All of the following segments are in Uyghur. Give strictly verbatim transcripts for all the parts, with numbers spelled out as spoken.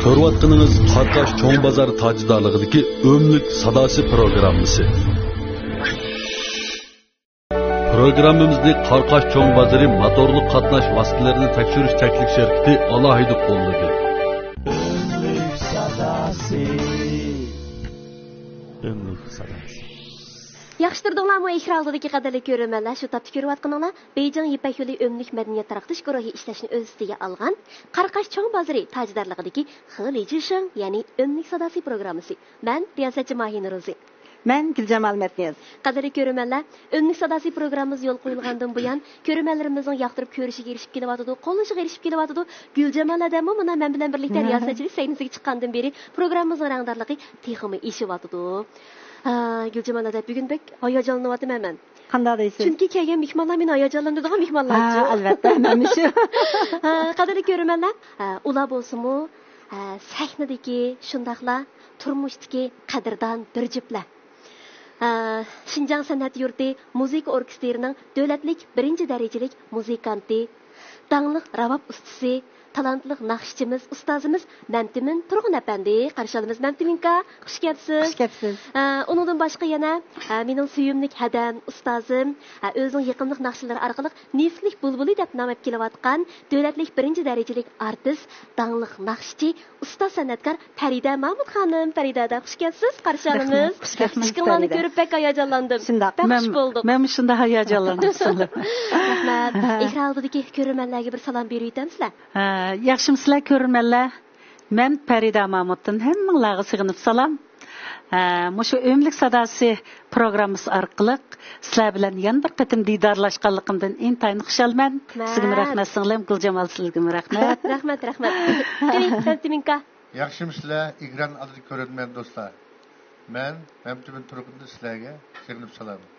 كۆرۈۋاتقىنىڭىز قاراقاش چوڭ بازار تاجدارلىقىدىكى ئۆملۈك ساداسى پروگراممىسى. پروگراممىمىزنى قاراقاش چوڭ بازىرى موتورلۇق قاتناش ۋاسىتىلىرىنى تەكشۈرۈش چەكلىك شىركىتى ئالاھىدە قوللىدى. ئۆملۈك ساداسى. ئۆملۈك ساداسى. ياخشى تۇردۇڭلارمۇ، ئېكران ئالدىدىكى قەدىرلىك كۆرۈرمەنلەر؟ شۇ تاپتا كۆرۈۋاتقىنىڭلار بېيجىڭ يىپەك يولى ئۆملۈك مەدەنىيەت تارقىتىش گۇرۇھى ئىشلەشنى ئۆز ئۈستىگە ئالغان قاراقاش چوڭ بازىرى تاجدارلىقىدىكى خېلى جىشىڭ، يەنى ئۆملۈك ساداسى پروگراممىسى. مەن رىياسەتچى ماھىنۇر روزى. مەن گۈلجامال مەتنىياز. قەدىرلىك كۆرۈرمەنلەر، ئۆملۈك ساداسى پروگراممىمىز يولغا قويۇلغاندىن بۇيان، كۆرۈرمەنلىرىمىزنىڭ ياقتۇرۇپ كۆرۈشىگە ئېرىشىپ كېلىۋاتىدۇ، قوللىشىغا ئېرىشىپ كېلىۋاتىدۇ. گۈلجامال ھەدەممۇ مانا مەن بىلەن بىرلىكتە رىياسەتچىلىك سەھنىسىگە چىققاندىن بېرى پروگراممىمىزنىڭ رەڭدارلىقى تېخىمۇ ئېشىۋاتىدۇ. ھە، گۈلجامال ھەدە، بۈگۈن بەك ھاياجانلىنىۋاتىمەن مەن. قانداق دەيسىز؟ چۈنكى كەلگەن مېھمانلار مېنى ھاياجانلاندۇرىدىغان مېھمانلارچۇ. ھە، ئەلۋەتتە، مەنمۇ شۇ. ھە، قەدىرلىك كۆرۈرمەنلەر، ھە، ئۇلار بولسىمۇ، ھە، سەھنىدىكى، شۇنداقلا تۇرمۇشتىكى قەدىردان بىر جۈپلەر. ئە، شىنجاڭ سەنئەت يۇرتى مۇزىكا ئوركېستىرىنىڭ دۆلەتلىك بىرىنچى دەرىجىلىك مۇزىكانتى، داڭلىق راۋاب ئۇستىسى، تالانتلىق ناخشىچىمىز، ئۇستازىمىز مەمتىمىن تۇرغۇن ئەپەندى. قارشى ئالىمىز مەمتىمىنكا، خۇش كەپسىز. خۇش كەپسىز. ئە، ئۇنىڭدىن باشقا يەنە، ئە، مېنىڭ سۆيۈملۈك ھەدەم، ئۇستازىم، ئە، ئۆزىنىڭ يېقىملىق ناخشىلىرى ئارقىلىق نېفىتلىك بۇلبۇلى دەپ نام ئېلىپ كېلىۋاتقان دۆلەتلىك بىرىنچى دەرىجىلىك ئارتىس، داڭلىق ناخشىچى، ئۇستاز سەنئەتكار پەرىدە مامۇت خانىم. پەرىدە ھەدە، خۇش كەپسىز، قارشى ئالىمىز. رەھمەت، خۇش كەپسىز، ئىشقىڭلارنى پەرىدە. كۆرۈپ بەك ھاياجانلاندىم. شۇنداق. بەك خۇش بولدۇق. مەنمۇ شۇنداق ھاياجانلاندىم سىڭلىم. رەھمەت. ئېكران ئالدىدىكى كۆرۈرمەنلەرگە بىر سالام بېرىۋېتەمسىلەر؟ ھە، ياخشىمۇسىلەر كۆرۈرمەنلەر؟ مەن پەرىدە مامۇتتىن ھەممىڭلارغا سېغىنىپ سالام. ھە، مۇشۇ ئۆملۈك ساداسى پروگراممىسى ئارقىلىق سىلەر بىلەن يەنە بىر قېتىم دىدارلاشقانلىقىمدىن ئىنتايىن خۇشالمەن. رەھمەت. سىزگىمۇ رەھمەت، سىڭلىم. گۈلجامال، سىزگىمۇ رەھمەت. رەھمەت، رەھمەت. قېنى، مەمتىمىنكا. ياخشىمۇسىلەر، ئېكران ئالدىدىكى كۆرۈرمەن دوستلار؟ مەن مەمتىمىن تۇرغۇندىن سىلەرگە سېغىنىپ سالام.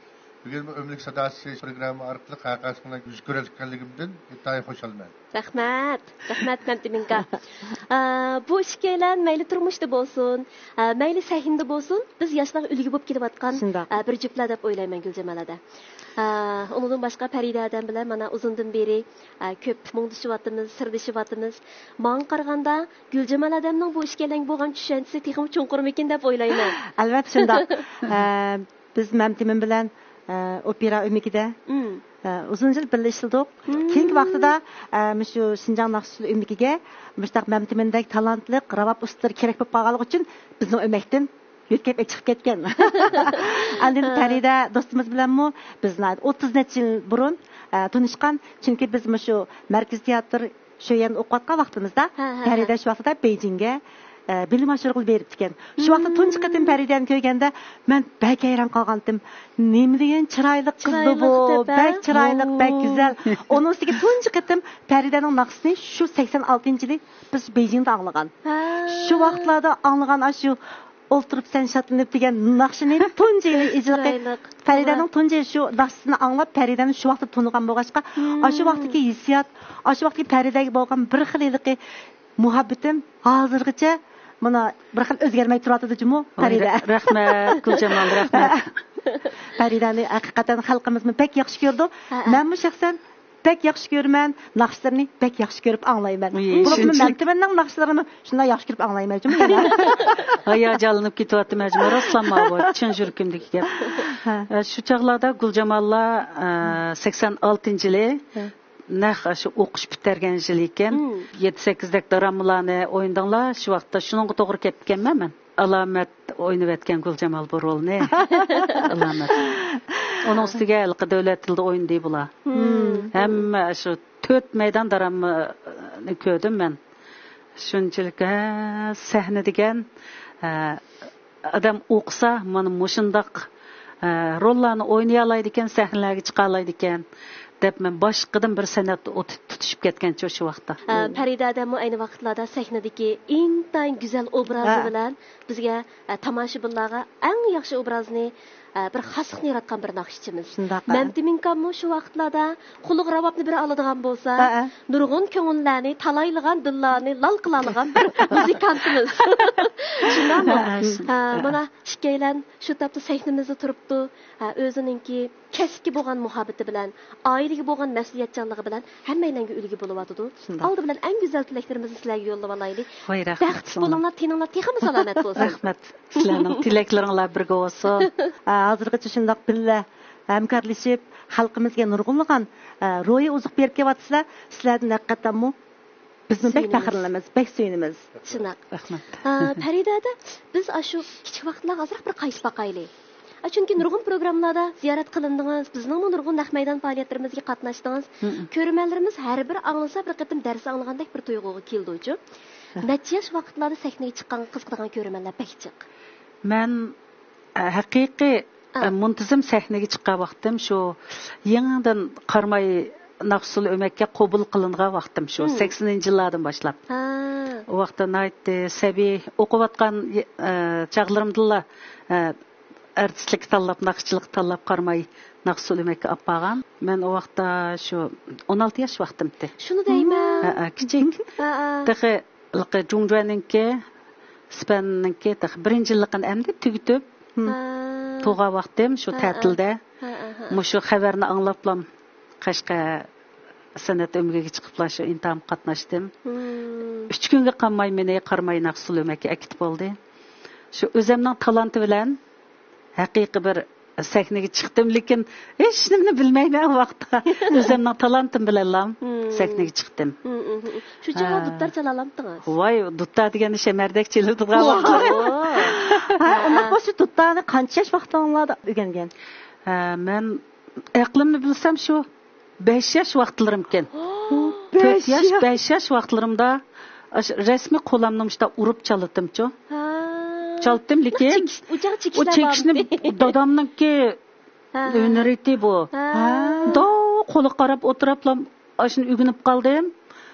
بۈگۈن بۇ ئۆملۈك ساداسى پروگرامما ئارقىلىق ھەرقايسىڭلار يۈز كۆرۈۋاتقانلىقىمدىن ئىنتايىن خۇشالمەن. رەھمەت، رەھمەت مەمتىمىنكا. ئا، بۇ ئىككىيلەن مەيلى تۇرمۇشتا بولسۇن، ئا، مەيلى سەھنىدە بولسۇن، بىز ياشلارغا ئۈلگە بولۇپ كېلىۋاتقان، شۇنداق. ئا، بىر جۈپلەر دەپ ئويلايمەن گۈلجامال ھەدە. ئا، ئۇنىڭدىن باشقا پەرىدە ھەدەم بىلەن مانا ئۇزۇندىن بېرى، ئا، كۆپ مۇڭدىشىۋاتىمىز، سىردىشىۋاتىمىز. ماڭا قارىغاندا گۈلجامال ھەدەمنىڭ بۇ ئىككىيلەنگە بولغان چۈشەنچىسى تېخىمۇ چوڭقۇرمىكىن دەپ ئويلايمەن. ئەلۋەتتە شۇنداق. ئە، بىز مەمتىمىن بىلەن، ئە، ئوپېرا ئۆمىكىدە، مم. ئە، ئۇزۇن يىل بىللە ئىشلىدۇق. مم. كېيىنكى ۋاقتىدا، ئە، مۇشۇ شىنجاڭ ناخشىچىلىرى ئۆمىكىگە مۇشۇنداق مەمتىمىندەك تالانتلىق راۋاب ئۇستىلىرى كېرەك بولۇپ قالغانلىقى ئۈچۈن بىزنىڭ ئۆمەكتىن يۆتكەپ ئېچىقىپ كەتكەن. ئاندىن ھە. پەرىدە دوستىمىز بىلەنمۇ بىز ناھايىتى ئوتتۇز نەچچە يىل بۇرۇن، ئە، تونۇشقان. چۈنكى بىز مۇشۇ مەركىزىي تىياتىر شۆيەندە ئوقۇۋاتقان ۋاقتىمىزدا، ھە، ھە، ھە. پەرىدە شۇ ۋاقتىدا بېيجىڭگە، ئە، بىلىم ئاشۇرغىلى بېرىپتىكەن. شۇ ۋاقىتتا تۇنجى قېتىم پەرىدەنى كۆرگەندە، مەن بەك ھەيران قالغانتىم. نېمە دېگەن چىرايلىق قىز بۇ، چىرايلىق دەپ، ھە؟ بەك چىرايلىق، بەك گۈزەل. ئۇنىڭ ئۈستىگە تۇنجى قېتىم پەرىدەنىڭ ناخشىسىنى شۇ سەكسەن ئالتىنچى يىلى بىز بېيجىڭدا ئاڭلىغان. ھە. شۇ ۋاقىتلاردا ئاڭلىغان ئاشۇ ئولتۇرۇپ سەن شادلىنىپ دېگەن ناخشىنى تۇنجى ھېلىقى چىرايلىق. پەرىدەنىڭ تۇنجى شۇ ناخشىسىنى ئاڭلاپ، پەرىدەنى شۇ ۋاقىتتا تونۇغان بولغاچقا، مم. ئاشۇ ۋاقىتتىكى ھېسسىيات، ئاشۇ ۋاقىتتىكى پەرىدەگە بولغان بىر خىل ھېلىقى مۇھەببىتىم ھازىرغىچە مانا بىر خىل ئۆزگەرمەي تۇرۇۋاتىدۇ جۇمۇ، پەرىدە. رەھمەت، گۈلجامال، رەھمەت. پەرىدەنى ھەقىقەتەن خەلقىمىزمۇ بەك ياخشى كۆرىدۇ. ھە، ھە. مەنمۇ شەخسەن بەك ياخشى كۆرىمەن، ناخشىلىرىنى بەك ياخشى كۆرۈپ ئاڭلايمەن. ئۇي، بولۇپمۇ شۇنچىلىك. مەمتىمىننىڭ ناخشىلىرىنىمۇ شۇنداق ياخشى كۆرۈپ ئاڭلايمەن جۇمۇ يەنە. ھاياجانلىنىپ كېتىۋاتىمەن جۇمۇ، راستلا ماۋۇ چىن يۈرىكىمدىكى گەپ. ھە. ئە، شۇ چاغلاردا گۈلجاماللار، ئە، سەكسەن ئالتىنچى يىلى، ھە. نەق ئاشۇ ئوقۇش پۈتتۈرگەن يىلى ئىكەن. مم. يەتتە سەككىزدەك دىرامىلارنى ئوينىدىڭلار، شۇ ۋاقىتتا شۇنىڭغا توغرا كەپتىكەنمەن مەن. ئالامەت ئوينىۋەتكەن گۈلجامال بۇ رولنى. ئالامەت. ئۇنىڭ ئۈستىگە ھېلىقى دۆلەت تىلىدا ئوينىدى بۇلار. مم. ھەممە شۇ تۆت مەيدان دىرامىنى كۆردۈم مەن. شۇنچىلىك، ھە، سەھنە دېگەن، ھە، ئادەم ئوقۇسا، مانا مۇشۇنداق، ھە، روللارنى ئوينىيالايدىكەن، سەھنىلەرگە چىقالايدىكەن، دەپ مەن باشقىدىن بىر سەنئەتتە ئوت تۇتۇشۇپ كەتكەنچۇ شۇ ۋاقىتتا. ئە، پەرىدە ھەدەممۇ ئەينى ۋاقىتلاردا سەھنىدىكى ئىنتايىن گۈزەل ئوبرازى ھە. بىلەن بىزگە، ئە، تاماشىبىنلارغا ئەڭ ياخشى ئوبرازنى، ئە، بىر خاسلىقنى ياراتقان بىر ناخشىچىمىز. شۇنداق، ھە. مەمتىمىنكاممۇ شۇ ۋاقىتلاردا قۇلىغا راۋابنى بىر ئالىدىغان بولسا، ھە، ھە. نۇرغۇن كۆڭۈللەرنى تالايلىغان، دىللارنى لال قىلالىغان بىر مۇزىكانتىمىز. شۇنداقمۇ؟ ھە، ھە، شۇنداق. ھە، مانا ئىككىيلەن شۇ تاپتا سەھنىمىزدە تۇرۇپتۇ. ھە، ئۆزىنىڭكى كەسىپكە بولغان مۇھەببىتى بىلەن، ئائىلىگە بولغان مەسئۇلىيەتچانلىقى بىلەن ھەممەيلەنگە ئۈلگە بولۇۋاتىدۇ. شۇنداق. ئالدى بىلەن ئەڭ گۈزەل تىلەكلىرىمىزنى سىلەرگە يوللىۋالايلى. ۋاي، رەھمەت بەختلىك سىڭلىم. بولۇڭلار، تېنىڭلار تېخىمۇ سالامەت بولسۇن. رەھمەت. سىلەرنىڭ تىلەكلىرىڭلار بىرگە بولسۇن. ئە، ھازىرغىچە شۇنداق بىللە ھەمكارلىشىپ، خەلقىمىزگە نۇرغۇنلىغان، ئە، روھىي ئوزۇق بېرىپ كېلىۋاتىسىلەر. سىلەردىن ھەقىقەتەنمۇ بىزمۇ بەك سۆيۈنىمىز. پەخىرلىنىمىز، بەك سۆيۈنىمىز. شۇنداق. رەھمەت. ئا، پەرىدە ھەدە، بىز ئاشۇ كىچىك ۋاقىتلارغا ئازراق بىر قايتىپ باقايلى. ئا، چۈنكى نۇرغۇن پروگراممىلاردا زىيارەت قىلىندىڭىز، بىزنىڭمۇ نۇرغۇن نەق مەيدان پائالىيەتلىرىمىزگە قاتناشتىڭىز. مم. كۆرۈرمەنلىرىمىز ھەر بىر ئاڭلىسا بىر قېتىم دەرس ئاڭلىغاندەك بىر تۇيغۇغا كېلىدۇچۇ. ھە. نەچچە ياش ۋاقىتلاردا سەھنىگە چىققانغا قىزىقىدىغان كۆرۈرمەنلەر بەك جىق. مەن، ئە، ھەقىقىي، ئا. ئە، مۇنتىزىم سەھنىگە چىققان ۋاقتىم شۇ يېڭىدىن قاراماي ناخشىسۇل ئۆمەككە قوبۇل قىلىنغان ۋاقتىم شۇ، مم. سەكسىنىنچى يىللاردىن باشلاپ. ھا. ئۇ ۋاقىتتا ناھايىتى سەبىي ئوقۇۋاتقان، ئە، چاغلىرىمدىلا، ئە، ئارتىسلىق تاللاپ، ناخشىچىلىق تاللاپ قاراماي ناخشىسۇل ئۆمەككە ئاپارغان. مەن ئۇ ۋاقىتتا شۇ ئون ئالتە ياش ۋاقتىمتى. شۇنى دەيمەن. ھە، ھە، كىچىك. ھە، ھە. تېخى ھېلىقى جۇڭجۈەنىڭكى، سىپەننىڭكى تېخى بىرىنچى يىللىقىنى ئەمدى تۈگىتىپ، ھە. تۇغان ۋاقتىم شۇ ھە، ھە. تەتىلدە. ھە، ھە، ھە. مۇشۇ خەۋەرنى ئاڭلاپلام قەشقەر سەنئەت ئۆمىكىگە چىقىپلا شۇ ئىمتىھانغا قاتناشتىم. مم. ئۈچ كۈنگە قالماي مېنى قاراماي ناخشىسۇل ئۆمەككە ئەكېتىپ بولدى. شۇ ئۆزەمنىڭ تالانتى بىلەن ھەقىقىي بىر سەھنىگە چىقتىم، لېكىن ھېچنېمىنى بىلمەيمەن ئۇ ۋاقىتتا. ئۆزەمنىڭ تالانتىم بىلەنلا مم. سەھنىگە چىقتىم. مم، مم، مم. شۇ چاغدا ھە. دۇتار چالالامتىڭىز؟ ۋاي، دۇتار دېگەندە شەمەردەك چېلىدىغان ۋاقىت. ھە، ئۇنداق بولسا دۇتارنى قانچە ياش ۋاقتىڭلاردا ئۆگەنگەن؟ ھە، مەن ئەقلىمنى بىلسەم شۇ بەش ياش ۋاقىتلىرىمكەن. تۆت ياش، بەش ياش ۋاقىتلىرىمدا ئاشۇ رەسمىي قولامنى مۇشۇنداق ئۇرۇپ چالاتتىمچۇ. ھا. چالتتىم، لېكىن چېكىش-، ئۇ چاغ ئۇ چېكىشلەر چېكىشنى بارمىدى؟ دادامنىڭكى ھا. ھۈنىرى ئىدى بۇ. ھا. مۇنداق قولىغا قاراپ ئولتۇراپلا ئاشۇنى ئۆگىنىپ قالدىم.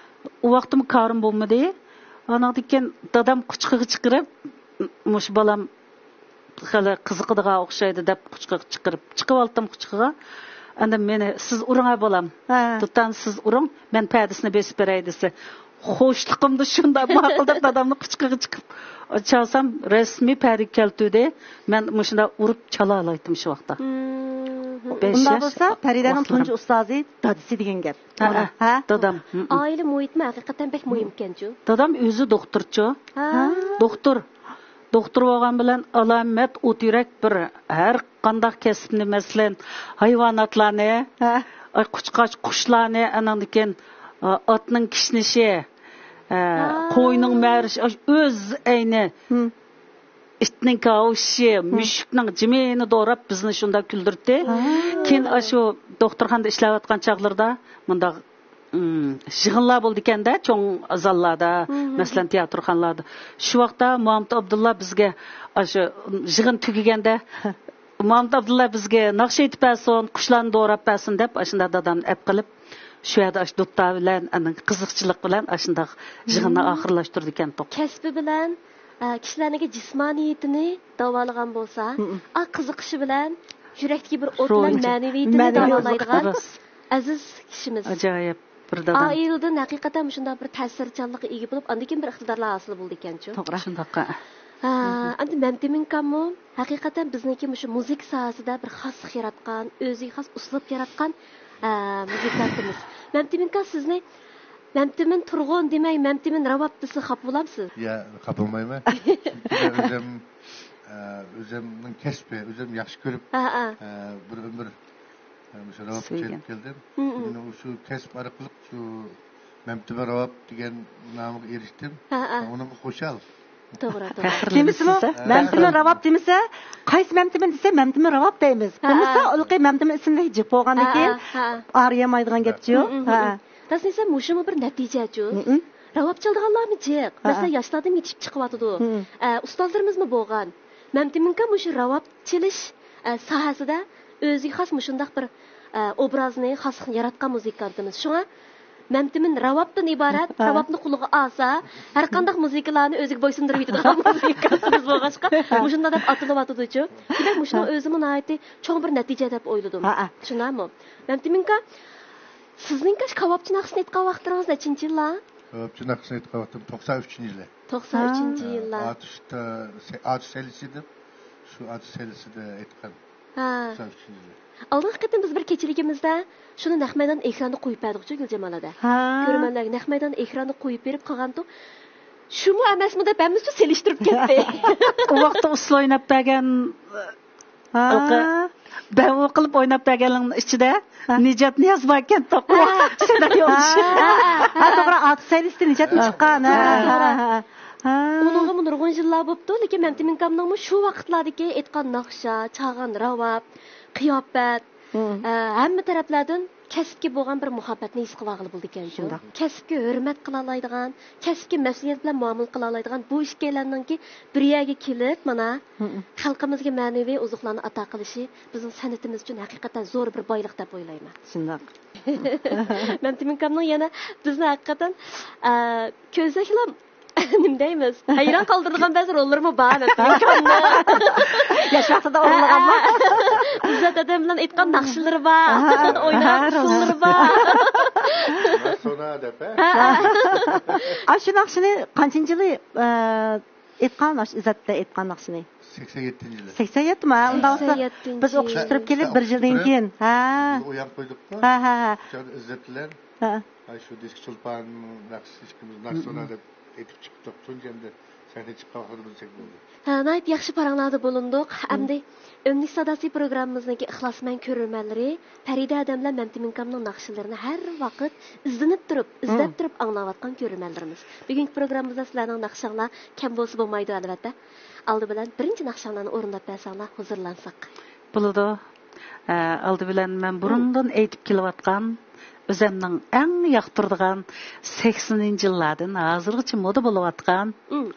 ئۇ ۋاقتىمۇ كارىم بولمىدى. ئاناندىن كېيىن دادام قۇچىقىغا چىقىرىپ، مۇشۇ بالام خېلى قىزىقىدىغان ئوخشايدۇ دەپ قۇچىقىغا چىقىرىپ، چىقىۋالدىم قۇچىقىغا. ئاندىن مېنى، سىز ئۇرۇڭ ھە بالام، ھە. دۇتارنى سىز ئۇرۇڭ، مەن پەدىسىنى بېسىپ بېرەي دېسە، خوشلۇقۇمدا شۇنداق ماقۇل دەپ دادامنى قۇچىقىغا چىقىپ چالسام، رەسمىي پەدىگە كەلتۈردى. مەن مۇشۇنداق ئۇرۇپ چالالايتتىم شۇ ۋاقىتتا. مم. بەش ئۇنداق ياش بولسا، پەرىدەنىڭ ۋاقىتلىرىم. تۇنجى ئۇستازى دادىسى دېگەن گەپ. ھە، ھە. ھە؟ دادام. مم. ئائىلە مۇھىتمۇ ھەقىقەتەن بەك مۇھىمكەنچۇ. دادام ئۆزى دوختۇرچۇ. ھە. دوختۇر. دوختۇر بولغان بىلەن ئالامەت ئوت يۈرەك بىر ھەر قانداق كەسىپنى، مەسىلەن، ھايۋاناتلارنى، ھە. ئاي، قۇشقاچ، قۇشلارنى، ئاناندىن كېيىن، ئا، ئاتنىڭ كىشنىشى، ئە، ھە. قوينىڭ مەرىشى، ئاش-، ئۆز ئەينى، ھىم. ئىتنىڭ كاۋىشى، ھىم. مۈشۈكنىڭ جىمىنى دوراپ بىزنى شۇنداق كۈلدۈرتتى. ھە. كېيىن ئاشۇ دوختۇرخانىدا ئىشلەۋاتقان چاغلىرىدا مۇنداق ئىم، يىغىنلار بولىدىكەندە، چوڭ زاللاردا، مم. مەسىلەن، تىياتىرخانىلاردا. شۇ ۋاقىتتا مامۇت ئابدۇللا بىزگە ئاشۇ يىغىن تۈگىگەندە، مامۇت ئابدۇللا بىزگە ناخشا ئېيتىپ بەرسۇن، قۇشلارنى دوراپ بەرسۇن دەپ، ئاشۇنداق دادامنى ئەپ قىلىپ، شۇ يەردە ئاشۇ دۇتار بىلەن، ئاندىن قىزىقچىلىق بىلەن ئاشۇنداق يىغىننى مم. ئاخىرلاشتۇرىدىكەنتۇق. كەسپى بىلەن، ئە، كىشىلەرنىڭكى جىسمانىيىتىنى داۋالىغان بولسا، مم. ئا، قىزىقىشى بىلەن، يۈرەكتىكى بىر ئوت بىلەن روھىي. مەنىۋىيىتىنى مەنىۋىيەت. داۋالايدىغان راست. ئەزىز كىشىمىز. ئاجايىپ بىر دادام. ئائىلىدىن ھەقىقەتەن مۇشۇنداق بىر تەسىرچانلىققا ئىگە بولۇپ، ئاندىن كېيىن بىر ئىقتىدارلار ھاسىل بولىدىكەنچۇ. توغرا. شۇنداققا. ھە، مم. ئەمدى مەمتىمىنكاممۇ ھەقىقەتەن بىزنىڭكى مۇشۇ مۇزىكا ساھەسىدە بىر خاسلىق ياراتقان، ئۆزىگە خاس ئۇسلۇب ياراتقان، ھە، مۇزىكانتىمىز. مەمتىمىنكا سىزنى مەمتىمىن تۇرغۇن دېمەي، مەمتىمىن راۋاب دېسە خاپا بولامسىز؟ يا، خاپا بولمايمەن. چۈنكى مەن ئۆزۈم، ئە، ئۆزۈمنىڭ كەسپى، ئۆزۈم ياخشى كۆرۈپ، ھە، ھە. ئە، بىر ئۆمۈر مۇشۇ راۋاب سۆيگەن. چېلىپ كەلدىم. مم. مم. مېنىڭ شۇ كەسىپ ئارقىلىق شۇ مەمتىمىن راۋاب دېگەن نامغا ئېرىشتىم. ھە، ھە. ئۇنىڭغا خۇشال. توغرا، توغرا. دېمىسىمۇ، ھە. مەمتىمىن راۋاب دېمىسە، قايسى مەمتىمىن دېسە، مەمتىمىن راۋاب دەيمىز. ھە، بولمىسا، ھە. ئۇلىقى مەمتىمىن ئىسىملىك جىق بولغاندىن ھە، كېيىن ھە، ھە. ئارىيەلمەيدىغان گەپچۇ. مم، مم، ھە. مم. راستىنى ئېيتسام، مۇشۇمۇ بىر نەتىجەچۇ. مم. راۋاب چالىدىغانلارمۇ جىق. ھە، ھە. مەسىلەن، ياشلاردىن يېتىشىپ چىقىۋاتىدۇ. مم. ئە، ئۇستازلىرىمىزمۇ بولغان. مەمتىمىنكا مۇشۇ راۋاب چېلىش، ئە، ساھەسىدە ئۆزىگە خاس مۇشۇنداق بىر، ئە، ئوبرازنى، خاسلىقنى ياراتقان مۇزىكانتىمىز. شۇڭا مەمتىمىن راۋابتىن ئىبارەت، ھە. راۋابنى قولىغا ئالسا، ھەر قانداق مۇزىكىلارنى ئۆزىگە بويسۇندۇرۇۋېتىدىغان مۇزىكا ئۇستىمىز بولغاچقا، ھە. مۇشۇنداق دەپ ئاتىلىۋاتىدۇچۇ. دېمەك، مۇشۇنىڭ ھە. ئۆزىمۇ ناھايىتى چوڭ بىر نەتىجە دەپ ئويلىدىم. ھە، ھە. شۇنداقمۇ؟ مەمتىمىنكا، سىزنىڭكى كاۋاپچى ناخشىسىنى ئېيتقان ۋاقىتلىرىڭىز نەچچىنچى يىللار؟ كاۋاپچى ناخشىسىنى ئېيتقان ۋاقتىم توقسان ئۈچىنچى يىلى. توقسان ئۈچىنچى ھە، يىللار. ئاتۇشتا، سە-، ئاتۇش سەيلىسى دەپ، شۇ ئاتۇش سەيلىسىدە ئېيتقان. ھە. توقسان ئۈچىنچى يىلى. ئالدىنقى قېتىم بىز بىر كېچىلىكىمىزدە شۇنى نەق مەيدان ئېكراندا قويۇپ بەردۇقچۇ، گۈلجامال ھەدە. ھە. كۆرۈرمەنلەرگە نەق مەيدان ئېكراندا قويۇپ بېرىپ قالغانتۇق. شۇمۇ ئەمەسمۇ دەپ ھەممىسى سېلىشتۇرۇپ كەتتى. ئۇ ۋاقىتتا ئۇسسۇل ئويناپ بەرگەن ھە. بەۋۇ قىلىپ ئويناپ بەرگەنلىرىڭنىڭ ئىچىدە ھە. نىجات نىياز بار ئىكەن، توقۇ. ھە. سېناريو ھە. ھە، توغرا، ئاتۇش سەيلىسىدە نىجاتمۇ ھە. چىققان. ھە، ھە، ھە، ھە. ھە. ئۇنىڭغىمۇ نۇرغۇن يىللار بوپتۇ، لېكىن مەمتىمىنكامنىڭمۇ شۇ ۋاقىتلاردىكى ئېيتقان ناخشا، چالغان راۋاب، قىياپەت، ھە، ھەممە تەرەپلەردىن كەسىپكە بولغان بىر مۇھەببەتنى ھېس قىلىۋالغىلى بولىدىكەن شۇ. شۇنداق. كەسىپكە ھۆرمەت قىلالايدىغان، كەسىپكە مەسئۇلىيەت بىلەن مۇئامىلە قىلالايدىغان بۇ ئىككىيلەننىڭكى بىر يەرگە كېلىپ، مانا، خەلقىمىزگە مەنىۋى ئوزۇقلارنى ئاتا قىلىشى بىزنىڭ سەنئىتىمىز ئۈچۈن ھەقىقەتەن زور بىر بايلىق دەپ ئويلايمەن. شۇنداق. مەمتىمىنكامنىڭ يەنە بىزنى ھەقىقەتەن، ئە، كۆرسەكلا، نېمە دەيمىز؟ ھەيران قالدۇرىدىغان بەزى روللىرىمۇ بار مەمتىمىنكامنىڭ. ياش ۋاقتىدا ئورۇنلىغانمۇ؟ ئىززەت ھەدەم بىلەن ئېيتقان ناخشىلىرى بار، ھە، ئوينىغان ھە، قوشۇقلىرى بار. سونا دەپ، ھە؟ ھە، ھە. ئا، شۇ ناخشىنى قانچىنچى يىلى، ئە، ئېيتقان، ئاشۇ ئىززەتتە ئېيتقان ناخشىنى؟ سەكسەن يەتتىنچى يىلى. سەكسەن يەتتىمۇ؟ ھە، ئۇنداق بولسا سەكسەن يەتتىنچى. بىز ئوقۇشتۇرۇپ كېلىپ، بىر يىلدىن كېيىن. ھە. بىز ئويان قويدۇققۇ. ھە، ھە، ھە. شۇ ئىززەت بىلەن. ھە. ئاي، شۇ دىسك چولپاننىڭ ناخشىسى ئىككىمىز ناخشا سونا دەپ ئېيتىپ چىقتۇق. تۇنجى ئەمدى سەھنىگە چىققان ۋاقتىدا بىز چەك بولدى. ھە، ناھايىتى ياخشى پاراڭلاردا بولۇندۇق. ئەمدى ئۆملۈك ساداسى پروگراممىمىزنىڭكى ئىخلاسمەن كۆرۈرمەنلىرى پەرىدە ھەدەم بىلەن مەمتىمىنكامنىڭ ناخشىلىرىنى ھەر ۋاقىت ئىزدىنىپ تۇرۇپ، ئىزدەپ تۇرۇپ ئاڭلاۋاتقان كۆرۈرمەنلىرىمىز. بۈگۈنكى پروگراممىمىزدا سىلەرنىڭ ناخشاڭلار كەم بولسا بولمايدۇ، ئەلۋەتتە. ئالدى بىلەن بىرىنچى ناخشاڭلارنى ئورۇنداپ بەرسەڭلار، ھۇزۇرلانساق. بولىدۇ. ئە، ئالدى بىلەن مەن بۇرۇندىن ئېيتىپ كېلىۋاتقان، ئۆزەمنىڭ ئەڭ ياقتۇرىدىغان سەكسىنىنچى يىللاردىن ھازىرغىچە مودا بولۇۋاتقان مم.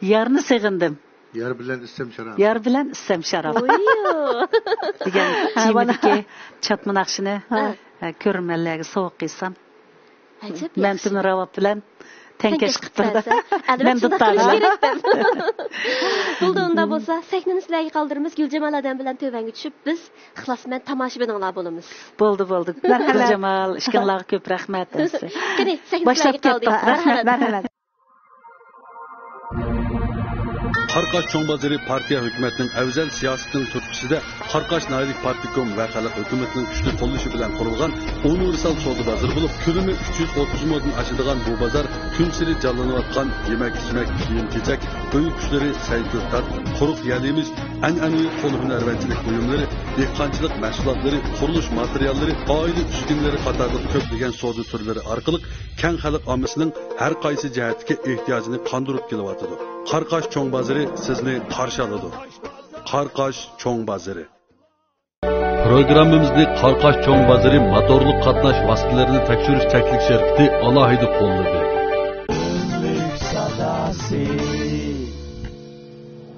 يارنى سېغىندىم. يار بىلەن ئىچسەم شاراب. يار بىلەن ئىچسەم شاراب. ئويۇ. دېگەن ھە، تېمىدىكى چاتما ناخشىنى، ھە. ئە، كۆرۈرمەنلەرگە سوۋغا قىلسام. ئەجەب ياخشى. مەمتىمىن راۋاب بىلەن تەڭكەش قىلىپ بەرسە. ئەلۋەتتە، شۇنداق قىلىش كېرەك دەپ. بولدى، ئۇنداق بولسا، سەھنىنى سىلەرگە قالدۇرىمىز. گۈلجامال ھەدەم بىلەن تۆۋەنگە چۈشۈپ، بىز ئىخلاسمەن تاماشىبىنىڭلار بولىمىز. بولدى، بولدى. مەرھەمەت. گۈلجامال، ئىككىڭلارغا كۆپ رەھمەت. قېنى، سەھنە سىلەرگە قالدى. رەھمەت، مەرھەمەت. قاراقاش چوڭ بازىرى پارتىيە ھۆكۈمەتنىڭ ئەۋزەل سىياسىتىنىڭ تۈرتكىسىدە، قاراقاش ناھىيەلىك پارتكوم ۋە خەلق ھۆكۈمىتىنىڭ كۈچلۈك قوللىشى بىلەن قۇرۇلغان ئۇنىۋېرسال سودا بازىرى بولۇپ، كۆلىمى ئۈچ يۈز ئوتتۇز مودىن ئاشىدىغان بۇ بازار كۈنسېرى جانلىنىۋاتقان يېمەك-ئىچمەك، كىيىم-كېچەك، ئۆي قۇشلىرى، سەي-كۆكتات، قۇرۇق يەل-يېمىش، ئەنئەنىۋى قول ھۈنەرۋەنچىلىك بۇيۇملىرى، دېھقانچىلىق مەھسۇلاتلىرى، قۇرۇلۇش ماتېرىياللىرى، ئائىلە ئۈسكۈنىلىرى قاتارلىق كۆپلىگەن سودا تۈرلىرى ئارقىلىق كەڭ خەلق ئاممىسىنىڭ ھەر قايسى جەھەتتىكى ئېھتىياجىنى قاندۇرۇپ كېلىۋاتىدۇ. قاراقاش چوڭ بازىرى سىزنى قارشى ئالىدۇ. قاراقاش چوڭ بازىرى. پروگراممىمىزنى قاراقاش چوڭ بازىرى موتورلۇق قاتناش ۋاسىتىلىرىنى تەكشۈرۈش چەكلىك شىركىتى ئالاھىدە قوللىدى. ئۆملۈك ساداسى.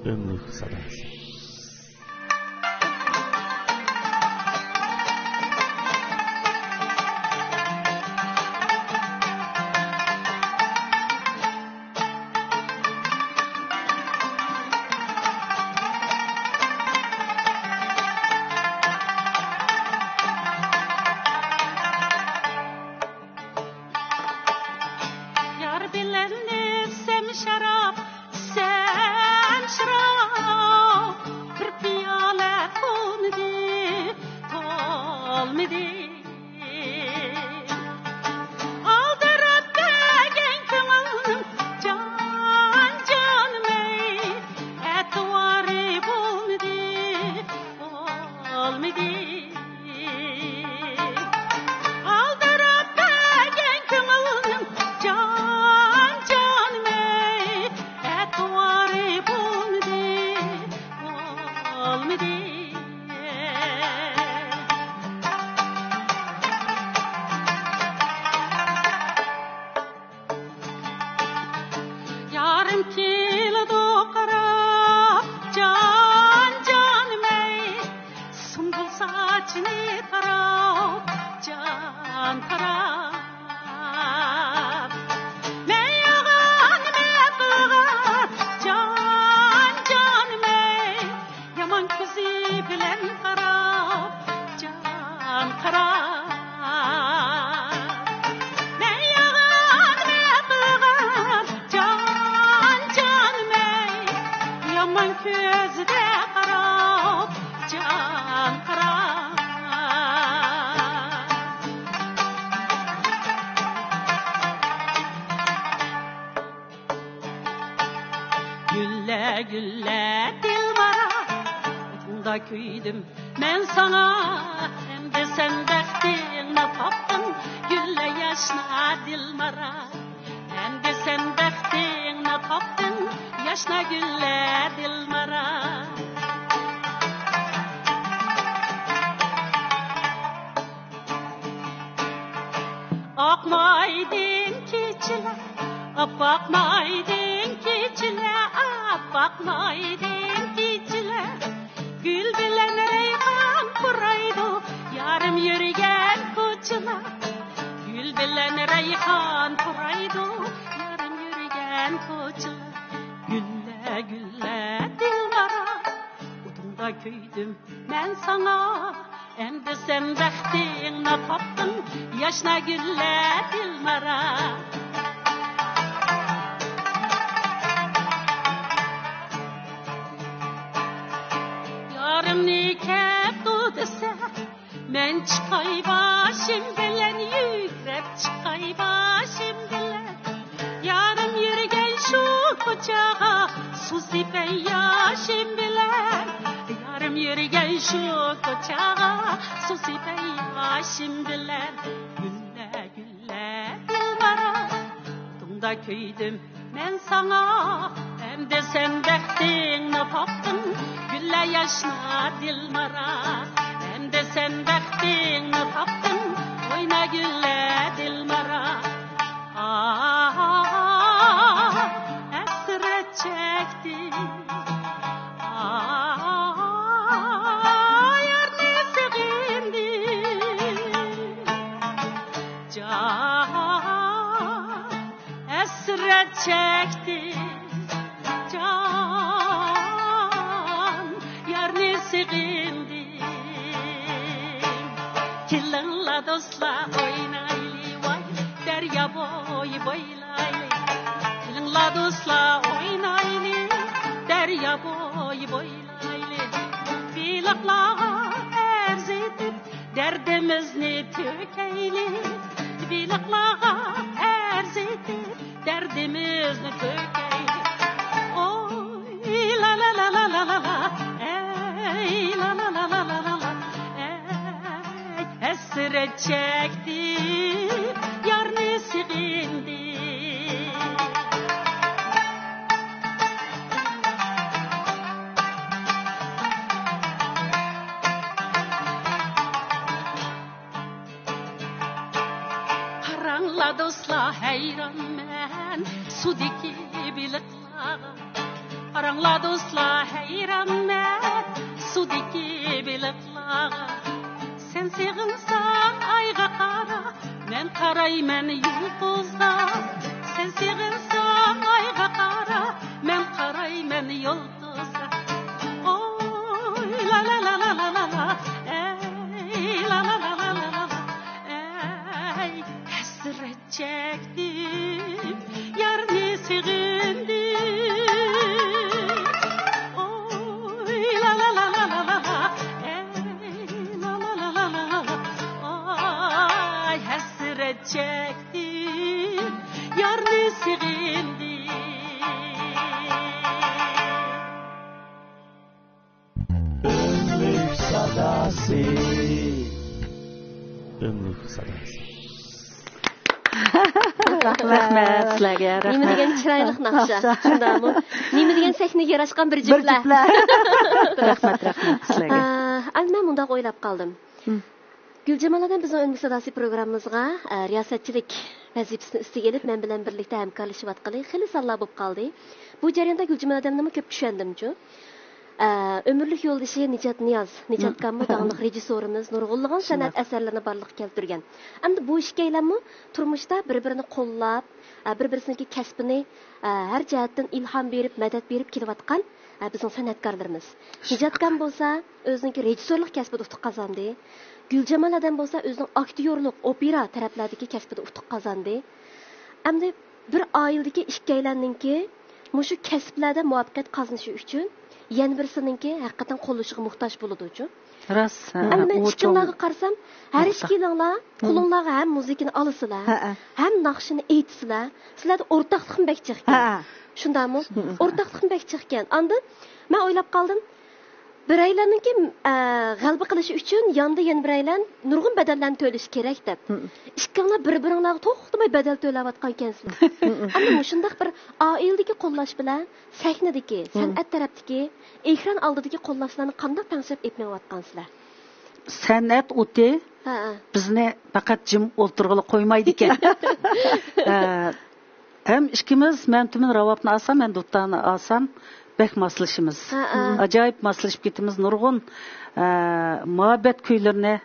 ئۆملۈك ساداسى. يار بىلەن ئىچسەم شاراب، ئىچسەم شاراب، بىر پىيالە بولمىدى، تولمىدى. ئالدىراپ بەرگەن كۆڭۈلنىڭ جان جانىمەي، ئەتىۋارى بولمىدى، بولمىدى. ئالدىراپ بەرگەن كۆڭۈلنىڭ جان جانىمەي، ئەتىۋارى بولمىدى، بولمىدى. يارىم كېلىدۇ قاراپ، جان جانىمەي، سۇمبۇل ساچىنى تاراپ، جان تاراپ. كۆزىدە قاراپ جان قارا. گۈللە، گۈللە، دىلبارا، ئوتۇڭدا كۆيدۈم مەن ساڭا. ئەمدى سەن بەختىڭنى تاپتىڭ، گۈللە، ياشنا، دىلبارا. ئەمدى سەن بەختىڭنى تاپتىڭ، ياشنا، گۈللە، دىلبارا. ئاقمايدىن كېچىلەر، ئاپئاقمايدىن كېچىلەر، ئاپئاقمايدىن كېچىلەر. گۈل بىلەن رەيھان پۇرايدۇ، يارىم يۈرگەن كوچىلار. گۈل بىلەن رەيھان پۇرايدۇ، يارىم يۈرگەن كوچىلار. گۈللە، گۈللە، دىلبارا، ئوتۇڭدا كۆيدۈم مەن ساڭا. ئەمدى سەن بەختىڭنى تاپتىڭ، ياشنا، گۈللە، دىلبارا. يارىمنى كەپتۇ دېسە، مەن چىقاي باشىم بىلەن، يۈگرەپ چىقاي باشىم بىلەن. يارىم يۈرگەن شۇ كوچاغا سۇ سېپەي ياشىم بىلەن. يارىم يۈرگەن شۇ كوچاغا سۇ سېپەي ياشىم بىلەن. گۈللە، گۈللە، دىلبارا، ئوتۇڭدا كۆيدۈم مەن ساڭا. ئەمدى سەن بەختىڭنى تاپتىڭ، گۈللە، ياشنا، دىلبارا. ئەمدى سەن بەختىڭنى تاپتىڭ، ئوينا، گۈللە، دىلبارا. ئاھ، ھەسرەت چەكتىم. ئاھ، يارنى سېغىندىم. جان، ھەسرەت چەكتىم، جان، يارنى سېغىندىم. كېلىڭلار دوستلار ئوينايلى، ۋاي، دەريا بويى بويلايلى. كېلىڭلار دوستلار ئوينايلى، دەريا بويى بويلايلى. بېلىقلارغا ئەرز ئېيتىپ، دەردىمىزنى تۆكەيلى، بېلىقلارغا ئەرز ئېيتىپ، دەردىمىزنى تۆكەيلى. ئوي، لا، لا، لا، ئەي، لا، لا، لا، ئەي، ھەسرەت چەكتىم، يارنى سېغىندىم. قاراڭلار دوستلار، ھەيرانمەن سۇدىكى بېلىقلارغا. قاراڭلار دوستلار، ھەيرانمەن سۇدىكى بېلىقلارغا. سەن سېغىنساڭ ئايغا قارا، مەن قارايمەن يۇلتۇزغا. سەن سېغىنساڭ ئايغا قارا، مەن قارايمەن يۇلتۇزغا. ئوي، لا، لا، ئەي، لا، لا، ئەي، ھەسرەت چەكتىم، يارنى سېغىندىم. ئوي، لا، لا، ئەي، لا، لا، ئاي، ھەسرەت چەكتىم، يارنى سېغىندىم. ئۆملۈك ساداسى. ئۆملۈك ساداسى. رەھمەت سىلەرگە، نېمە رەھمەت. دېگەن چىرايلىق ناخشا. ناخشا. شۇنداقمۇ؟ نېمە دېگەن سەھنىگە ياراشقان بىر بىر جۈپلەر. جۈپلەر. رەھمەت، رەھمەت سىلەرگە. ئە، ئەمدى مەن مۇنداق ئويلاپ قالدىم. ھىم. گۈلجامال ئادەم بىزنىڭ ئۆملۈك ساداسى پروگراممىمىزغا، ئە، رىياسەتچىلىك ۋەزىپىسىنى ئۈستىگە ئېلىپ، مەن بىلەن بىرلىكتە ھەمكارلىشىۋاتقىلى خېلى سانلار بولۇپ قالدى. بۇ جەرياندا گۈلجامال ئادەمنىمۇ كۆپ چۈشەندىمچۇ. ئە، ئۆمۈرلۈك يولدىشى نىجات نىياز، نىجاتكاممۇ داڭلىق رېژىسسورىمىز، نۇرغۇنلىغان سەنئەت ئەسەرلىرىنى بارلىققا كەلتۈرگەن. ئەمدى بۇ ئىككىيلەنمۇ تۇرمۇشتا بىر-بىرىنى قوللاپ، ئە، بىر-بىرسىنىڭكى كەسپىنى، ئە، ھەر جەھەتتىن ئىلھام بېرىپ، مەدەت بېرىپ كېلىۋاتقان، ئە، بىزنىڭ سەنئەتكارلىرىمىز. نىجاتكام بولسا ئۆزىنىڭكى رېژىسسورلۇق كەسپىدە ئۇتۇق قازاندى. گۈلجامال ئادەم بولسا ئۆزىنىڭ ئاكتيورلۇق، ئوپېرا تەرەپلەردىكى كەسپىدە ئۇتۇق قازاندى. ئەمدى بىر ئائىلىدىكى ئىككىيلەننىڭكى مۇشۇ كەسىپلەردە مۇۋەپپەقىيەت قازىنىشى ئۈچۈن يەنە بىرسىنىڭكى ھەقىقەتەن قوللىشىغا موھتاج بولىدۇچۇ. راست. ھە، ئەمما مەن ئىككىڭلارغا قارىسام، ھەر ئىككىڭلارلا قولۇڭلارغا ھەم مۇزىكىنى ئالىسىلەر، ھەم ناخشىنى ئېيتىسىلەر. سىلەردە ئورتاقلىقمۇ بەك جىقكەن. شۇنداقمۇ؟ ئورتاقلىقمۇ بەك جىقكەن. ئاندىن مەن ئويلاپ قالدىم، بىرەيلەننىڭكى، ئە، غەلىبە قىلىشى ئۈچۈن ياندا يەنە بىرەيلەن نۇرغۇن بەدەللەرنى تۆلىشى كېرەك دەپ. ئىككىڭلار بىر-بىرىڭلارغا توختىماي بەدەل تۆلەۋاتقانكەنسىلەر. ئەمما مۇشۇنداق بىر ئائىلىدىكى قوللاش بىلەن سەھنىدىكى، سەنئەت تەرەپتىكى، ئېكران ئالدىدىكى قوللاشلارنى قانداق تەڭشەپ ئېلىپ مېڭىۋاتقانسىلەر؟ سەنئەت ئوتى بىزنى پەقەت جىم ئولتۇرغىلى قويمايدىكەن. ئە، ھەم ئىككىمىز، مەن تۈمەن راۋابنى ئالسام، مەن دۇتارنى ئالسام، بەك ماسلىشىمىز. ئاجايىپ ماسلىشىپ كېتىمىز. نۇرغۇن، ئە، مۇھەببەت كۈيلىرىنى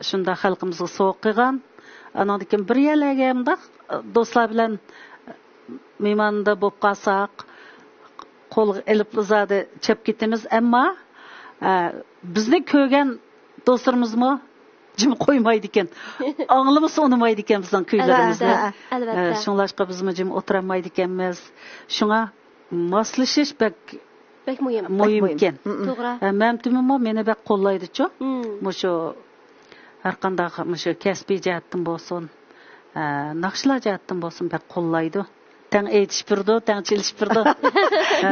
شۇنداق خەلقىمىزگە سوۋغا قىلغان. ئانىڭدىن كېيىن بىر يەرلەرگە مۇنداق دوستلار بىلەن مېھماندا بولۇپ قالساق، قولغا ئېلىپ زادى چەپ كېتىمىز. ئەمما، ئە، بىزنى كۆرگەن دوستلىرىمىزمۇ جىم قويمايدىكەن. ئاڭلىمىسا ئۇنىمايدىكەن بىزنىڭ كۈيلىرىمىزنى. ئەلۋەتتە، ئەلۋەتتە. ئە، شۇڭلاشقا بىزمۇ جىم ئولتۇرالمايدىكەنمىز. شۇڭا ماسلىشىش بەك بەك مۇھىم. مۇھىمكەن. توغرا. ئە، مەمتىمىنمۇ مېنى بەك قوللايدىچۇ. مۇشۇ ھەر قانداق مۇشۇ كەسپىي جەھەتتىن بولسۇن، ئە، ناخشىلار جەھەتتىن بولسۇن بەك قوللايدۇ. تەڭ ئېيتىشىپ بېرىدۇ، تەڭ چېلىشىپ بېرىدۇ. ئە،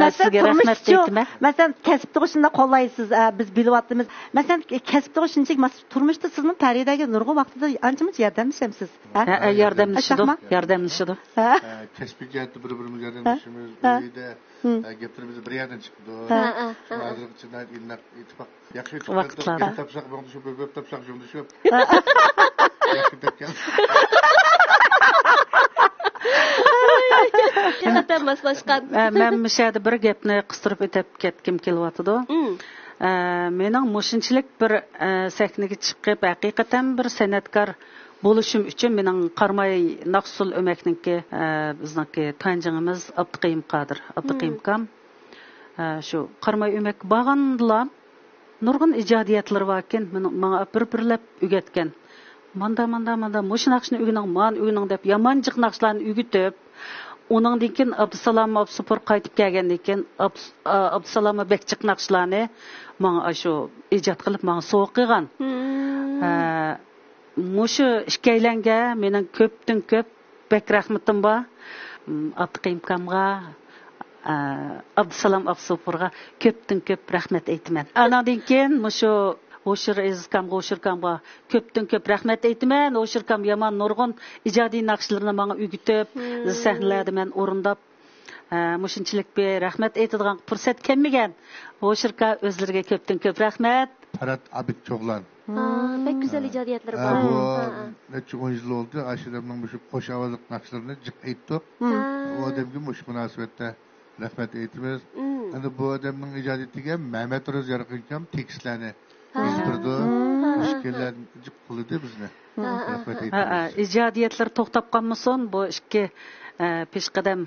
مەسىلەن، سىزگە رەھمەت تۇرمۇشچۇ، ئېيتىمەن. مەسىلەن، كەسىپتىغۇ شۇنداق قوللايسىز، ئە، بىز بىلىۋاتىمىز. مەسىلەن، كەسىپتىغۇ شۇنچىلىك ماس-، تۇرمۇشتا سىزمۇ پەرىدەگە نۇرغۇن ۋاقتىدا ئانچە-مۇنچە ياردەملىشەمسىز، ھە؟ ھە، ھە، ياردەملىشىدۇ، ئاشۇنداقمۇ؟ ياردەملىشىدۇ. ھە؟ ئە، كەسپىي جەھەتتە بىر-بىرىمىزگە ياردەملىشىمىز، ھە؟ ئۆيدە، ھە، گەپلىرىمىز بىر يەردىن چىقىدۇ. ھە، ھە، ھە. ھازىرغىچە ناھايىتى ئىللىق، ئىتتىپاق. ياخشى ئۆتۈپ كەتتۇق. ۋاقىتلاردا. گەپ تاپساق مۇڭدىشىپ، گەپ تاپساق شۇڭدىشىپ. ياخشى ئۆتۈپ كەلدى. ھەقىقەتەن ماسلاشقان. ئە، مەن مۇشۇ يەردە بىر گەپنى قىستۇرۇپ ئۆتۈپ كەتكۈم كېلىۋاتىدۇ. ئە، مېنىڭ مۇشۇنچىلىك بىر، ئە، سەھنىگە چىقىپ، ھەقىقەتەن بىر سەنئەتكار بولۇشۇم ئۈچۈن مېنىڭ قاراماي ناخشا ئۇسسۇل ئۆمەكنىڭكى، ئە، بىزنىڭكى تۇيانجىڭىمىز ئابدۇقېيۇم قادىر، ئابدۇقېيۇم ئاكام. ئە، شۇ قاراماي ئۆمەككە بارغاندىلا نۇرغۇن ئىجادىيەتلىرى باركەن، مېنىڭ، ماڭا بىر-بىرلەپ ئۆگەتكەن. ماندا، ماندا، ماندا، مۇشۇ ناخشىنى ئۆگىنىڭ، مانى ئۆگىنىڭ دەپ يامان جىق ناخشىلارنى ئۆگىتىپ، ئۇنىڭدىن كېيىن ئابدۇسالام ئابسۇپۇر قايتىپ كەلگەندىن كېيىن، ئابدۇس-، ئا-، ئابدۇسالاممۇ بەك جىق ناخشىلارنى ماڭا ئاشۇ ئىجاد قىلىپ ماڭا سوۋغا قىلغان. ئە، مۇشۇ ئىككىيلەنگە مېنىڭ كۆپتىن كۆپ بەك رەھمىتىم بار. م، ئابدۇقېيۇم ئاكامغا، ئە، ئابدۇسالام ئابسۇپۇرغا كۆپتىن كۆپ رەھمەت ئېيتىمەن. ئاناندىن كېيىن مۇشۇ ھوشۇر ئەزىز ئاكامغا، ھوشۇر ئاكامغا كۆپتىن كۆپ رەھمەت ئېيتىمەن. ھوشۇر ئاكام يامان نۇرغۇن ئىجادىي ناخشىلىرىنى ماڭا ئۆگىتىپ، سەھنىلەردە مەن ئورۇنداپ، ئە، مۇشۇنچىلىك بىر رەھمەت ئېيتىدىغان پۇرسەت كەلمىگەن. ھوشۇر ئاكا، ئۆزلىرىگە كۆپتىن كۆپ رەھمەت. پەرھات ئابىد چوغلان. ھا، بەك گۈزەل ئىجادىيەتلىرى ھە، بار. بۇ ھا، ھا. نەچچە ئون يىل بولدى، ئاشۇ ئادەمنىڭ مۇشۇ قوش ئاۋازلىق ناخشىلىرىنى جىق ئېيتتۇق. ھا. ئۇ ئادەمگە مۇشۇ مۇناسىۋەتتە رەھمەت ئېيتىمىز. ئەمدى بۇ ئادەمنىڭ ئىجادىيىتىگە مەمەت روز يارقىنكام تېكىستلەرنى ھا. يېزىپ بېرىدۇ. ھا، ھا. مۇشۇ كۈنلەر جىق قوللىدى بىزنى. ھا، ھا، رەھمەت ھا. ئېيتىمىز. ھا، ھا. ئىجادىيەتلىرى توختاپ قالمىسۇن، بۇ ئىككى، ئە، پېشقەدەم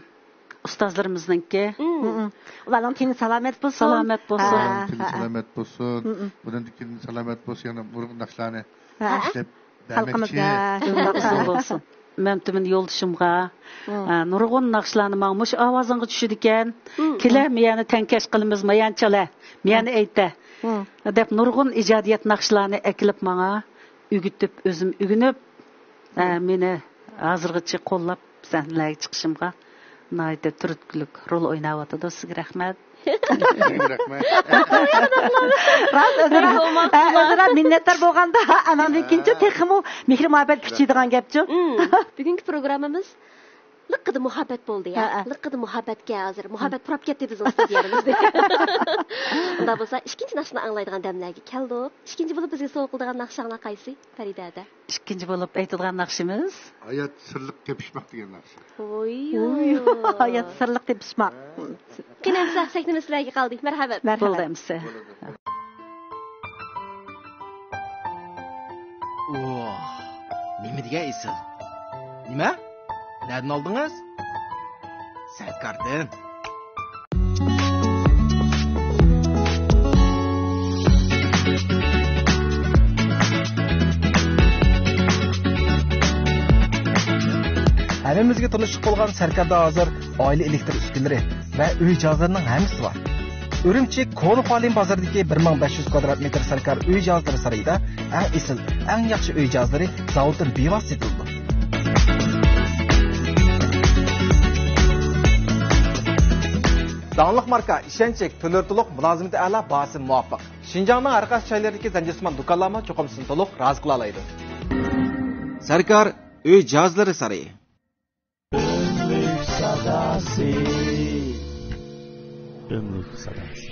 ئۇستازلىرىمىزنىڭكى. مم. مم. ئۇلارنىڭ تېنى سالامەت بولسۇن. سالامەت بولسۇن. ھە، تېنى ھە، ھە. سالامەت بولسۇن. مم، مم. بۇنىڭدىن كېيىن سالامەت بولسۇن، يەنە نۇرغۇن ناخشىلارنى ھە. ئىشلەپ خەلقىمىزگە بەرمەكچى. ئۇزۇن بولسۇن. مەمتىمىن يولدىشىمغا، مم. ئە، نۇرغۇن ناخشىلارنى ماڭا مۇشۇ ئاۋازىڭغا چۈشىدىكەن. مم، كېلە، مم. مېيەنى تەڭكەش قىلىمىز، مايان چالە، مېيەنى مم. ئېيتە. مم. دەپ نۇرغۇن ئىجادىيەت ناخشىلارنى ئەكېلىپ ماڭا ئۆگىتىپ، ئۆزۈم ئۆگىنىپ، ئە، مېنى ھازىرغىچە قوللاپ، سەھنىلەرگە چىقىشىمغا ناھايىتى تۈرتكىلىك رول ئويناۋاتىدۇ. سىزگە رەھمەت. رەھمەت. راست، ئۆزئارا، ئە، ئۆزئارا مىننەتدار بولغاندا، ئاناندىن كېيىنچۇ تېخىمۇ مېھرى-مۇھەببەت كۈچىيىدىغان گەپچۇ. مم. بۈگۈنكى پروگراممىمىز لىققىدە مۇھەببەت بولدى، ھە؟ ھە، ھە. لىققىدە مۇھەببەتكە ھازىر. مۇھەببەت پۇراپ كەتتى بىزنىڭ ستۇدىيەمىزدە. ئۇنداق بولسا، ئىككىنچى ناخشىنى ئاڭلايدىغان دەملەرگە كەلدۇق. ئىككىنچى بولۇپ بىزگە سوۋغا قىلىدىغان ناخشاڭلار قايسى، پەرىدە ھەدە؟ ئىككىنچى بولۇپ ئېيتىدىغان ناخشىمىز ھايات سىرلىق تېپىشماق دېگەن ناخشا. ھوي. ھايات سىرلىق تېپىشماق. قېنى ئەمسە، سەھنىمىز سىلەرگە قالدى. مەرھەبا. مەرھەبا. بولدى ئەمسە. بولىدۇ. ئوھ، نېمە دېگەن ئېسىل. نېمە؟ نەدىن ئالدىڭىز؟ سەركاردىن. ھەممىمىزگە تونۇشلۇق بولغان سەركاردا ھازىر ئائىلە ئېلېكتر ئۈسكۈنىلىرى ۋە ئۆي جاھازلىرىنىڭ ھەممىسى بار. ئۈرۈمچى كونا خۇالىن بازىرىدىكى بىر مىڭ بەش يۈز كۋادرات مېتىر سەركار ئۆي جاھازلىرى سارىيىدا ئەڭ ئېسىل، ئەڭ ياخشى ئۆي جاھازلىرى زاۋۇتتىن بىۋاسىتە سېتىلىدۇ. داڭلىق ماركا، ئىشەنچلىك، تۈرلىرى تولۇق، مۇلازىمىتى ئەلا، باھاسى مۇۋاپىق. شىنجاڭنىڭ ھەر قايسى جايلىرىدىكى زەنجىرسىمان دۇكانلارمۇ چوقۇم سىزنى تولۇق رازى قىلالايدۇ. سەركار ئۆي جاھازلىرى سارىيى. ئۆملۈك ساداسى. ئۆملۈك ساداسى.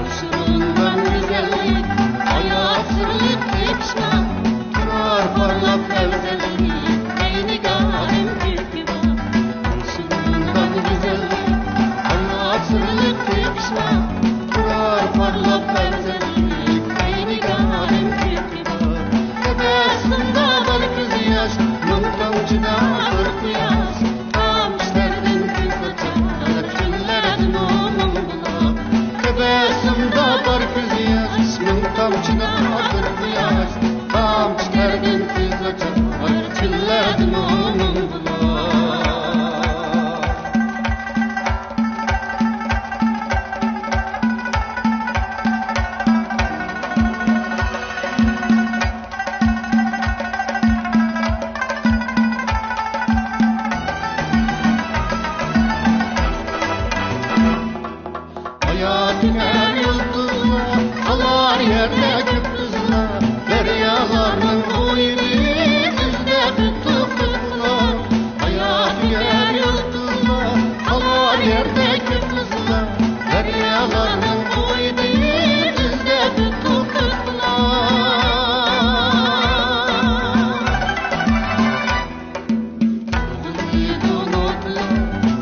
يوشۇرۇنغان گۈزەللىك، ھايات سىرلىق تېپىشما، تۇرار پارلاپ ئەۋزەللىك، مەينىگە ئالەم كۆكى بار. يوشۇرۇنغان گۈزەللىك، ھايات سىرلىق تېپىشما، تۇرار پارلاپ ئەۋزەللىك، مەينىگە ئالەم كۆكى بار. تەبەسسۇمدا بار كۆز ياش، مىڭ تامچىدا بىر قۇياش. تامچىلاردىن كۆز ئاچار، چۆللەردىمۇ مىڭ بۇلاق. تەبەسسۇمدا بار كۆز ياش، مىڭ تامچىدا بىر قۇياش. تامچىلاردىن كۆز ئاچار، چۆللەردىمۇ مىڭ بۇلاق. ھاياتى كەر يۇلتۇزلار، قالار يەردە كۆك بۇزلار، دەريالارنىڭ بويىدىن ئىزدەپ ئۆتتۇق قىزلار. ھاياتى كەر يۇلتۇزلار، قالار يەردە كۆك بۇزلار، دەريالارنىڭ بويىدىن ئىزدەپ ئۆتتۇق قىزلار.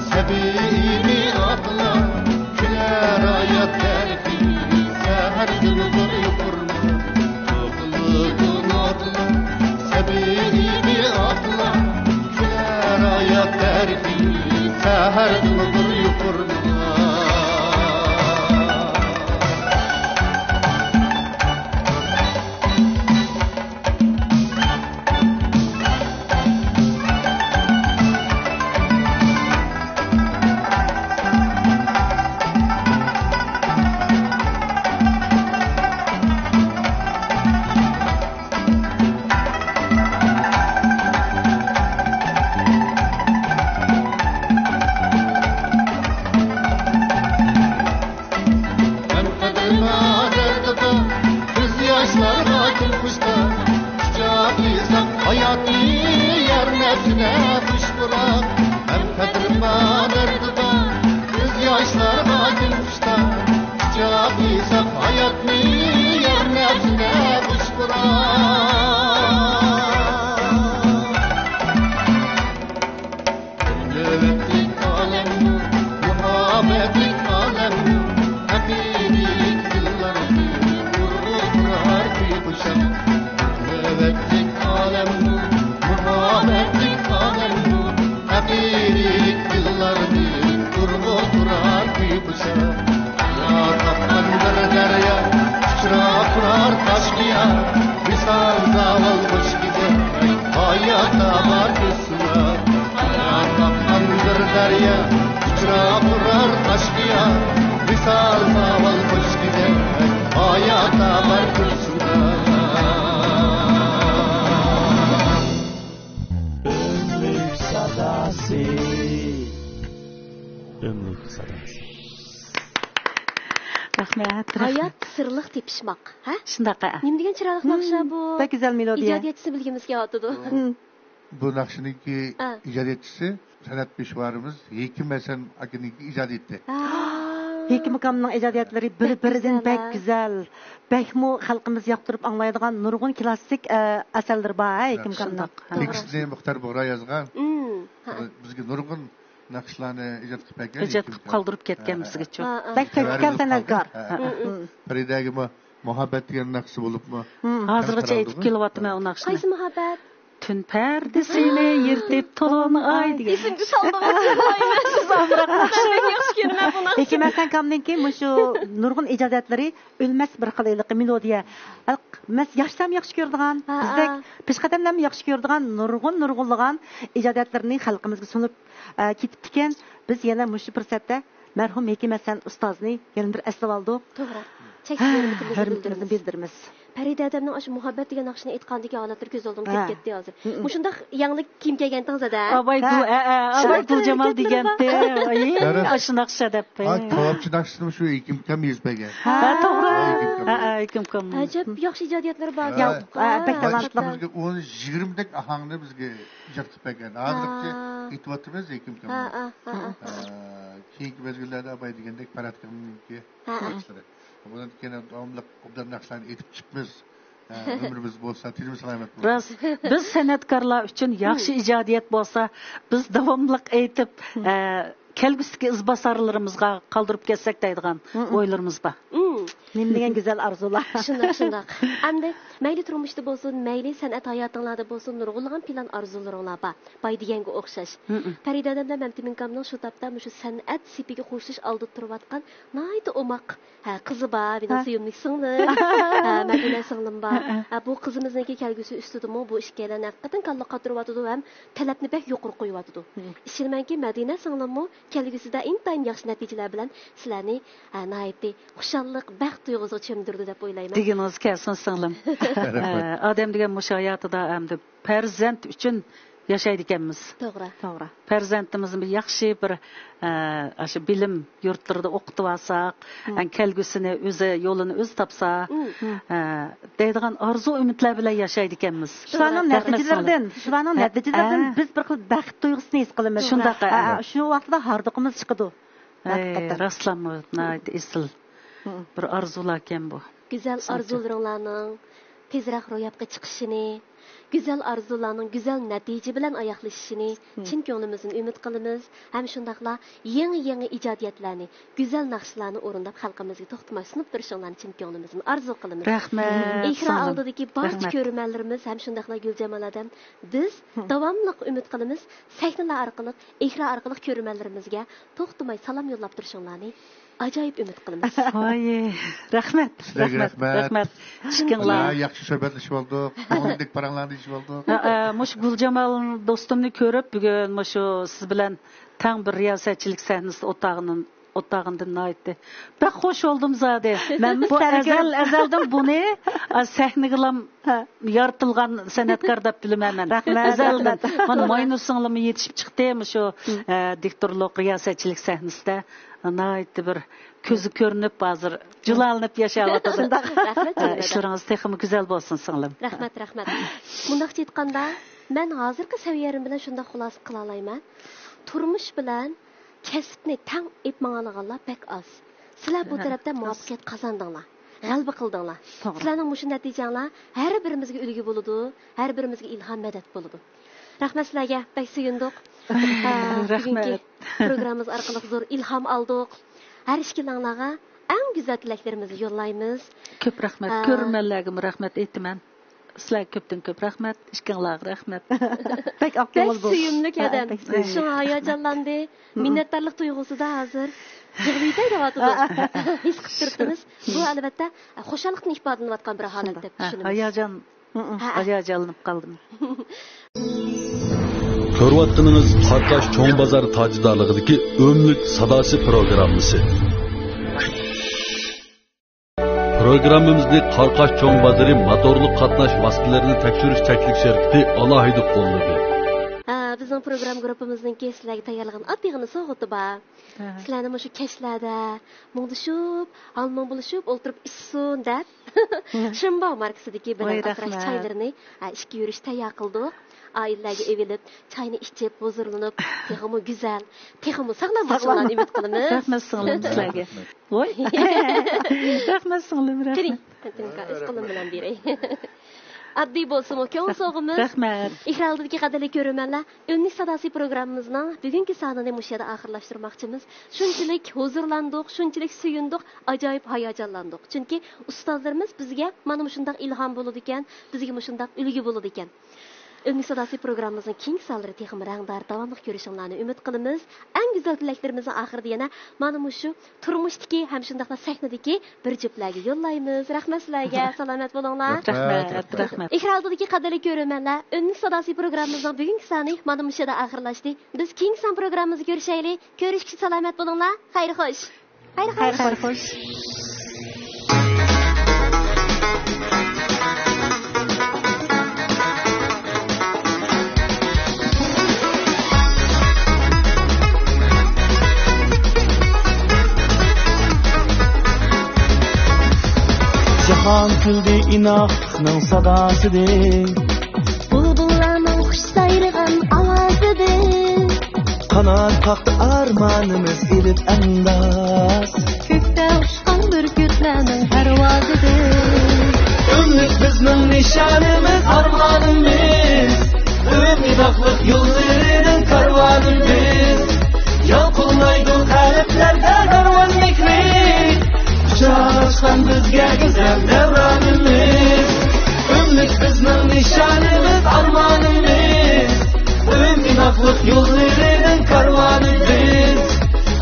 سەبىي ئىمىن ئاتلار، كۈلەر ھايات تەرىپى، سەھەردىن بىر يوپۇرما. توقۇلىدۇ نوتىلار، سەبىي ئىمىن ئاتلار، كۈلەر ھايات تەرىپى، سەھەردىن بىر يوپۇرما. ھەم قەدىر بار، دەردى بار، كۆز ياشلارغا كۈلكە قۇشلار. قۇچاقلىساق ھاياتنى، يار نەپسىدە خۇش پۇراق. ھەم قەدىر بار، دەردى بار، كۆز ياشلارغا كۈلكە قۇشلار. قۇچاقلىساق ھاياتنى، يار نەپسىدە خۇش پۇراق. نۆۋەتلىك ئالەممۇ، مۇھەببەتلىك ئالەممۇ، ھەقىقىي دىللاردىن ئۇرغۇ تۇرار كۈي قۇشاق. نۆۋەتلىك ئالەممۇ، مۇھەببەتلىك ئالەممۇ، ھەقىقىي دىللاردىن ئۇرغۇ تۇرار كۈي قۇشاق. يار تاپقان بىر دەريا، ئۇچراپ تۇرار تاش قىيا، ۋىسال زاۋال خۇش كېچە، ھاياتتا بار كۈز. ھايات تاپقان بىر دەريا، ئۇچراپ تۇرار تاش قىيا، ۋىسال زاۋال خۇش كېچە، ھاياتتا بار كۈلسۇنلار. ئۆملۈك ساداسى. ئۆملۈك ساداسى. رەھمەت، رەھمەت. ھايات سىرلىق تېپىشماق، ھە؟ شۇنداق، ھە. نېمە دېگەن چىرايلىق ناخشا بۇ؟ بەك گۈزەل مېلودىيە. ئىجادىيەتچىسى بىلگۈمىز كېلىۋاتىدۇ. بۇ ناخشىنىڭكى ئىجادىيەتچىسى سەنئەت پېشۋارىمىز ھېكىم ھەسەن ئاكىنىڭكى ئىجادىيىتى. ھېكىم ئاكامنىڭ ئىجادىيەتلىرى بىر-بىرىدىن بەك گۈزەل، بەكمۇ خەلقىمىز ياقتۇرۇپ ئاڭلايدىغان نۇرغۇن كىلاسسىك، ئە، ئەسەرلىرى بار، ھە، ھېكىم ئاكامنىڭ. شۇنداق. تېكىستنى مۇختار بۇغرا يازغان. بىزگە نۇرغۇن ناخشىلارنى ئىجاد قىلىپ بەرگەن. ئىجاد قىلىپ قالدۇرۇپ كەتكەن بىزگىچۇ. بەك تەۋەككۈل سەنئەتكار. پەرىدەگىمۇ مۇھەببەت دېگەن ناخشىسى بولۇپمۇ. ھازىرغىچە ئېيتىپ كېلىۋاتىمەن ئۇ ناخشىنى. قايسى مۇھەببەت؟ تۈن پەردىسىنى يىرتىپ تولۇن ئاي دېگەن. ئېسىمگە سالدىڭىز، يىغلايمەن. سىز ئامراق ئوخشايدۇ. ياخشى كۆرىمەن بۇنى. ھېكىم ھەسەن كاملىنكى مۇشۇ نۇرغۇن ئىجادىيەتلىرى ئۆلمەس بىر خىل ھېلىقى مېلودىيە. مەس-، ياشلارمۇ ياخشى كۆرىدىغان، ھە، بىزدەك ھە. پېشقەدەملەرمۇ ياخشى كۆرىدىغان نۇرغۇن، نۇرغۇنلىغان ئىجادىيەتلىرىنى خەلقىمىزگە سۇنۇپ، ئە، كېتىپتىكەن. بىز يەنە مۇشۇ پۇرسەتتە مەرھۇم ھېكىم ھەسەن ئۇستازنى يەنە بىر ئەسلىۋالدۇق. توغرا. چەكسىز ھۆرمىتىمىزنى ھۆرمىتىمىزنى بىلدۈرىمىز. بىلدۈرىمىز. پەرىدە ھەدەمنىڭ ئاشۇ مۇھەببەت دېگەن ناخشىنى ئېيتقاندىكى ھالەتلىرى كۆز ئالدىمغا كېلىپ ھە. كەتتى ھازىر. مم. مۇشۇنداق يەڭلىك كىيىم كىيگەنتىڭىز ھەدە. ئاباي گۈل، ھە. ئە، ئە، ئاباي شۇنداق گۈلجامال دېگەنتى. ئەي، دەرس. ئاشۇ ناخشا دەپ. ھە، كاۋاپچى ناخشىسىنى شۇ ھېكىم ئۇكام يېزىپ بەرگەن. ھە، توغرا. ھە، ھېكىم ئۇكام. ھە، ھە، ھېكىم ئۇكام. ئەجەب ياخشى ئىجادىيەتلەر بار. ھە. ياق، ھە، بەك ھە. تالانتلىق. بىزگە ئون يىگىرمىدەك ئاھاڭنى بىزگە ئىجاد قىلىپ بەرگەن. ھازىرغىچە ھە. ئېيتىۋاتىمىز ھېكىم ئۇكام. ھە، ھە، ھە، ھە. ھە، كېيىنكى مەزگىللەردە ئاباي دېگەندەك پەرھات ئۇكامنىڭكى ھە، ھە. ناخشىلىرى. بۇنىڭدىن كېيىن داۋاملىق ئوبدان ناخشىلارنى ئېيتىپ چىقىمىز. ھە، ئۆمرىمىز بولسا، تېنىمىز سالامەت بولسا. راست، بىز سەنئەتكارلار ئۈچۈن ياخشى مم. ئىجادىيەت بولسا، بىز داۋاملىق ئېيتىپ، مم. ئە، كەلگۈسىدىكى ئىزباسارلىرىمىزغا قالدۇرۇپ كەتسەك دەيدىغان مم. ئويلىرىمىز بار. مم. نېمە دېگەن گۈزەل ئارزۇلار. شۇنداق، شۇنداق. ئەمدى مەيلى تۇرمۇشتا بولسۇن، مەيلى سەنئەت ھاياتىڭلاردا بولسۇن، نۇرغۇنلىغان پىلان ئارزۇلىرىڭلار بار. باي دېگەنگە ئوخشاش. مم. پەرىدە ھەدەم بىلەن مەمتىمىن ئاكامنىڭ شۇ تاپتا مۇشۇ سەنئەت سېپىگە قوشۇلۇش ئالدىدا تۇرۇۋاتقان ناھايىتى ئوماق ھە، قىزى بار، مېنىڭ ھە. سۆيۈملۈك سىڭلىم. ھە، مەدىنە سىڭلىم بار. ھە، ھە. ھە، بۇ قىزىمىزنىڭكى كەلگۈسى ئۈستىدىمۇ بۇ ئىككىيلەن ھەقىقەتەن كاللا قاتۇرۇۋاتىدۇ ھەم تەلەپنى بەك يۇقىرى قويۇۋاتىدۇ. مم. ئىشىنىمەنكى، مەدىنە سىڭلىممۇ كەلگۈسىدە ئىنتايىن ياخشى نەتىجىلەر بىلەن سىلەرنى، ھە، ناھايىتى خۇشاللىق، بەخت تۇيغۇسىغا چۆمدۈرىدۇ دەپ ئويلايمەن. دېگىنىڭىز كەلسۇن، سىڭلىم. رەھمەت. ئە، ئادەم دېگەن مۇشۇ ھاياتىدا ئەمدى پەرزەنت ئۈچۈن ياشايدىكەنمىز. توغرا. توغرا. پەرزەنتىمىزنى بىر ياخشى بىر، ئە، ئاشۇ بىلىم يۇرتلىرىدا ئوقۇتۇۋالساق، مم. ھەم كەلگۈسىنى ئۆزى، يولىنى ئۆزى تاپسا، مم. ئە، دەيدىغان ئارزۇ ئۈمىدلەر بىلەن ياشايدىكەنمىز. شۇلارنىڭ رەھمەت نەتىجىلىرىدىن، سىڭلىم. شۇلارنىڭ ھە، نەتىجىلىرىدىن ھە. بىز بىر خىل بەخت تۇيغۇسىنى ھېس قىلىمىز. شۇنداق، ھە، ھە. شۇ ۋاقىتتا ھاردۇقىمىز چىقىدۇ. ئەي، ھەقىقەتەن. راستلاممۇ ناھايىتى ئېسىل مم. بىر ئارزۇلاركەن بۇ. گۈزەل ئارزۇلىرىڭلارنىڭ تېزرەك روياپقا چىقىشىنى، گۈزەل ئارزۇلارنىڭ گۈزەل نەتىجە بىلەن ئاياغلىشىشىنى مم. چىن كۆڭلىمىزدىن ئۈمىد قىلىمىز ھەم شۇنداقلا يېڭى-يېڭى ئىجادىيەتلەرنى، گۈزەل ناخشىلارنى ئورۇنداپ خەلقىمىزگە توختىماي سۇنۇپ تۇرۇشۇڭلارنى چىن كۆڭلىمىزدىن ئارزۇ قىلىمىز. رەھمەت، ئېكران سىڭلىم. ئالدىدىكى بارچە رەھمەت. كۆرۈرمەنلىرىمىز ھەم شۇنداقلا گۈلجامال ھەدەم، بىز مم. داۋاملىق ئۈمىد قىلىمىز، سەھنىلەر ئارقىلىق، ئېكران ئارقىلىق كۆرۈرمەنلىرىمىزگە توختىماي سالام يوللاپ تۇرۇشۇڭلارنى ئاجايىپ ئۈمىد قىلىمىز. ۋاي، رەھمەت، سىلەرگە رەھمەت، رەھمەت. رەھمەت. ئىشقىڭلار. ياخشى سۆھبەتلىشىۋالدۇق، كۆڭۈلدىكى پاراڭلارنى دېيىشىۋالدۇق. ھە، ئە، مۇشۇ گۈلجامال دوستۇمنى كۆرۈپ، بۈگۈن مۇشۇ سىز بىلەن تەڭ بىر رىياسەتچىلىك سەھنىسىدە ئولتۇرغىنىم، ئولتۇرغىنىمدىن ناھايىتى بەك خوش بولدۇم زادى. مەنمۇ بۇ سەرگەم- ئەزەل، ئەزەلدىن بۇنى، ئە، سەھنىگىلا ھە. يارىتىلغان سەنئەتكار دەپ بىلىمەن مەن. رەھمەت، ئەزەلدىن. رەھمەت. مانا ماينۇر سىڭلىممۇ يېتىشىپ چىقتى، مۇشۇ، ھە. ئە، دىكتورلۇق، رىياسەتچىلىك سەھنىسىدە ناھايىتى بىر كۆزى كۆرۈنۈپ، ھازىر جۇلالىنىپ ياشاۋاتىدۇ. شۇنداق. رەھمەت، ھە، جانىم ئىشلىرىڭىز تېخىمۇ گۈزەل بولسۇن، سىڭلىم. رەھمەت، رەھمەت. مۇنداقچە ئېيتقاندا، مەن ھازىرقى سەۋىيەم بىلەن شۇنداق خۇلاسە قىلالايمەن. تۇرمۇش بىلەن كەسىپنى تەڭ ئېلىپ ماڭالىغانلار بەك ئاز. سىلەر بۇ تەرەپتە مۇۋەپپەقىيەت قازاندىڭلار، غەلىبە قىلدىڭلار. توغرا. سىلەرنىڭ مۇشۇ نەتىجەڭلار ھەر بىرىمىزگە ئۈلگە بولىدۇ، ھەر بىرىمىزگە ئىلھام، مەدەت بولىدۇ. رەھمەت سىلەرگە، بەك سۆيۈندۇق. ئە، بۈگۈنكى رەھمەت. پروگراممىمىز ئارقىلىق زور ئىلھام ئالدۇق. ھەر ئىككىلەڭلارغا ئەڭ گۈزەل تىلەكلىرىمىزنى يوللايمىز. كۆپ رەھمەت. ئە، كۆرۈرمەنلەرگىمۇ رەھمەت ئېيتىمەن. سىلەرگە كۆپتىن كۆپ رەھمەت، ئىككىڭلارغا رەھمەت. بەك بەك سۆيۈملۈك ھە، ئادەم. بەك سۆيۈملۈك. شۇڭا ھاياجانلاندى. مم. مىننەتدارلىق تۇيغۇسىدا ھازىر يىغلىۋېتەي دەۋاتىدۇ. ھېس قىلىپ تۇرۇپتىمىز. بۇ، ئەلۋەتتە، خۇشاللىقتىن ئىپادىلىنىۋاتقان بىر ھالەت دەپ ھە، چۈشىنىمىز. ھاياجان، مم. ھە. ھاياجانلىنىپ قالدىم. كۆرۈۋاتقىنىڭىز قاراقاش چوڭ بازار تاجدارلىقىدىكى ئۈنلۈك ساداسى پروگراممىسى. پروگراممىمىزنى قاراقاش چوڭ بازىرى موتورلۇق قاتناش ۋاسىتىلىرىنى تەكشۈرۈش چەكلىك شىركىتى ئالاھىدە قوللىدى. ھە، بىزنىڭ پروگرامما گۇرۇپپىمىزنىڭكى سىلەرگە تەييارلىغان ئاددىيغىنا سوۋغىتى بار. ھە. سىلەرنى مۇشۇ كەچلەردە مۇڭدىشىپ، ھالمۇڭ بولۇشۇپ ئولتۇرۇپ ئىچسۇن دەپ، شىنباۋ ماركىسىدىكى بەدەن ۋاي، ئاسراش رەھمەت. چايلىرىنى، ھە، ئىككى يۈرۈش تەييار قىلدۇق. ئائىلىلەرگە ئېلىپ، چاينى ئىچىپ، ھۇزۇرلىنىپ، تېخىمۇ گۈزەل، تېخىمۇ ساغلام بولۇشۇڭلارنى ئۈمىد قىلىمىز. رەھمەت سىڭلىم سىلەرگە. ۋاي. رەھمەت سىڭلىم، رەھمەت. قېنى، ئىشقىلىم بىلەن بېرەي. ئاددىي بولسىمۇ، كۆڭۈل سوۋغىمىز. رەھمەت. ئېكران ئالدىدىكى قەدىرلىك كۆرۈرمەنلەر، ئۈنلۈك ساداسى پروگراممىمىزنىڭ بۈگۈنكى سانىنى مۇشۇ يەردە ئاخىرلاشتۇرماقچىمىز. شۇنچىلىك ھۇزۇرلاندۇق، شۇنچىلىك سۆيۈندۇق، ئاجايىپ ھاياجانلاندۇق. چۈنكى ئۇستازلىرىمىز بىزگە مانا مۇشۇنداق ئىلھام بولىدىكەن، بىزگە مۇشۇنداق ئۈلگە بولىدىكەن. ئۈمىد ساداسى پروگراممىمىزنىڭ كېيىنكى سانلىرى تېخىمۇ رەڭدار، داۋاملىق كۆرۈشۈڭلارنى ئۈمىد قىلىمىز. ئەڭ گۈزەل تىلەكلىرىمىزنىڭ ئاخىرىدا يەنە مانا مۇشۇ تۇرمۇشتىكى ھەم شۇنداقلا سەھنىدىكى بىر جۈپلەرگە يوللايمىز. رەھمەت سىلەرگە، سالامەت بولۇڭلار. رەھمەت، رەھمەت. ئېكران ئالدىدىكى قەدىرلىك كۆرۈرمەنلەر، ئۈمىد ساداسى پروگراممىمىزنىڭ بۈگۈنكى سانى مانا مۇشۇ يەردە ئاخىرلاشتى. بىز كېيىنكى سان پروگراممىمىزدا كۆرۈشەيلى. كۆرۈشكىچە سالامەت بولۇڭلار. خەير خوش. خەير خوش. خەير خوش. جاھان كۈلدى ئىناقلىقنىڭ ساداسىدىن. بۇلبۇللارنىڭ خۇش سايرىغان ئاۋازىدىن. قانات قاقتى ئارمانىمىز ئېلىپ ئەنداز. كۆكتە ئۇچقان بۈركۈتلەرنىڭ پەرۋازىدىن. ئۈمىد بىزنىڭ نىشانىمىز، ئارمانىمىز. ئۈمىد ئىناقلىق يوللىرىنىڭ كارۋانىمىز. يالقۇنلايدۇ قەلبلەردە دەۋران مېھرى. قۇچاق ئاچقان بىزگە گۈزەل دەۋرانىمىز. ئۈمىد بىزنىڭ نىشانىمىز، ئارمانىمىز. ئۈمىد ئىناقلىق يوللىرىنىڭ كارۋانىمىز.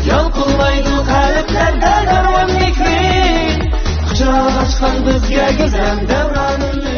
يالقۇنلايدۇ قەلبلەردە دەۋران مېھرى. قۇچاق ئاچقان بىزگە گۈزەل دەۋرانىمىز.